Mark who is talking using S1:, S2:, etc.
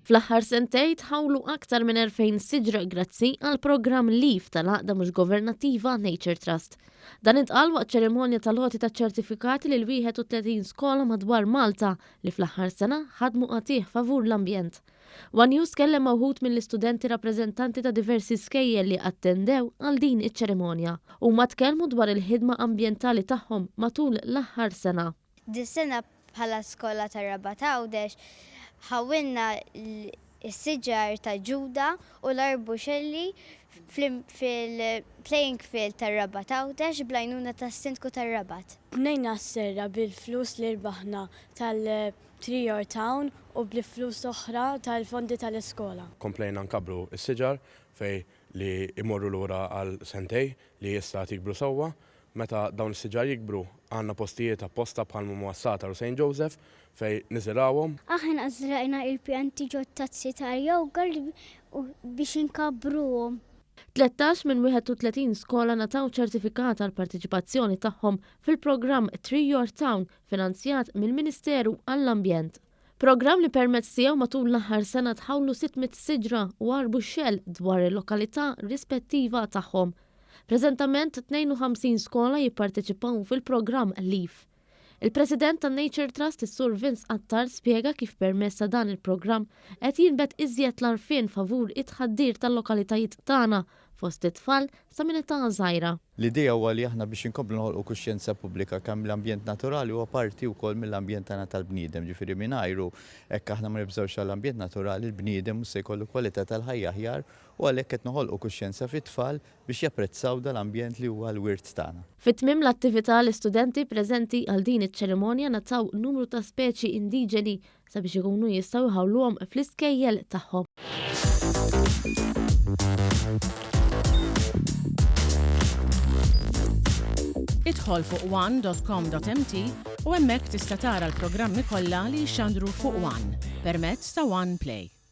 S1: Fl-aħħar sentejn tħawlu aktar minn 2,000 siġra grazzi għall-programm Leaf tal-għaqda mhux governattiva Nature Trust. Dan intqal waqt ċerimonja tal-għoti ta' ċertifikati lil 31 skola madwar Malta li fl-aħħar sena ħadmu qatigħ favur l-ambjent. One News tkellem ma' wħud mill-istudenti rappreżentanti ta' diversi skejjel li attendew għal din iċ-ċerimonja. Huma tkellmu dwar il-ħidma ambjentali tagħhom matul l-aħħar sena.
S2: Dis-sena bħala skola tar-Rabat Għawdex ħawwilna s-siġar ta' ġuda u l-arbuxelli fil-playing field tar-Rabat Għawdex bl-għajnuna tas-Sindku tar-Rabat.
S3: Bnejna s-serra bil-flus li rbaħna tal-Tree Your Town u bl-flus oħra tal-fondi tal-iskola.
S4: Komplejna nkabbru s-siġar fejn li jmorru lura għal sentej li issa qed jikbru sewwa. Meta dawn is-siġar jikbru, għandna postijiet apposta bħal m'huma s-Sagħtar u Saint Joseph fejn niżirgħuhom.
S5: Aħna żrajna il-pjanti ġot-tazzi tal-yogurt biex inkabbruhom.
S1: 13 minn 31 skola ngħataw ċertifikat għall-parteċipazzjoni tagħhom fil-programm Tree Your Town finanzjat mill-Ministeru għall-Ambjent. Programm li permezz tiegħu matul l-aħħar sena tħawlu 600 siġra u arbuxxell dwar il-lokalità rispettiva tagħhom. Preżentament 52 skola jipparteċipaw fil-programm Leaf. Il-President tan-Nature Trust is-Sur Vince Attard spjega kif permezz ta' dan il-programm qed jinbet iżjed l-għarfien favur it-tħaddir tal-lokalitajiet tagħna fost it-tfal sa minn età żgħira.
S6: L-idea huwa li aħna biex inkomplu noħolqu kuxjenza pubblika kemm l-ambjent naturali huwa parti wkoll mill-ambjent tagħna tal-bniedem, ġifieri mingħajru hekk aħna ma nibżgħux għall-ambjent naturali l-bniedem mhux se jkollu kwalità tal-ħajja aħjar u għalhekk qed noħolqu kuxjenza fit-tfal biex japprezzaw dal-ambjent li huwa l-wirt tagħna.
S1: Fi tmiem l-attività l-istudenti preżenti għal din iċ-ċerimonja ngħataw numru ta' speċi indiġeni sabiex ikunu jistgħu jħawluhom fl-iskejjel tagħhom.
S7: Idħol fuq one.com.mt u hemmhekk tista' tara l-programmi kollha li jixxandru fuq One permezz ta' One Play.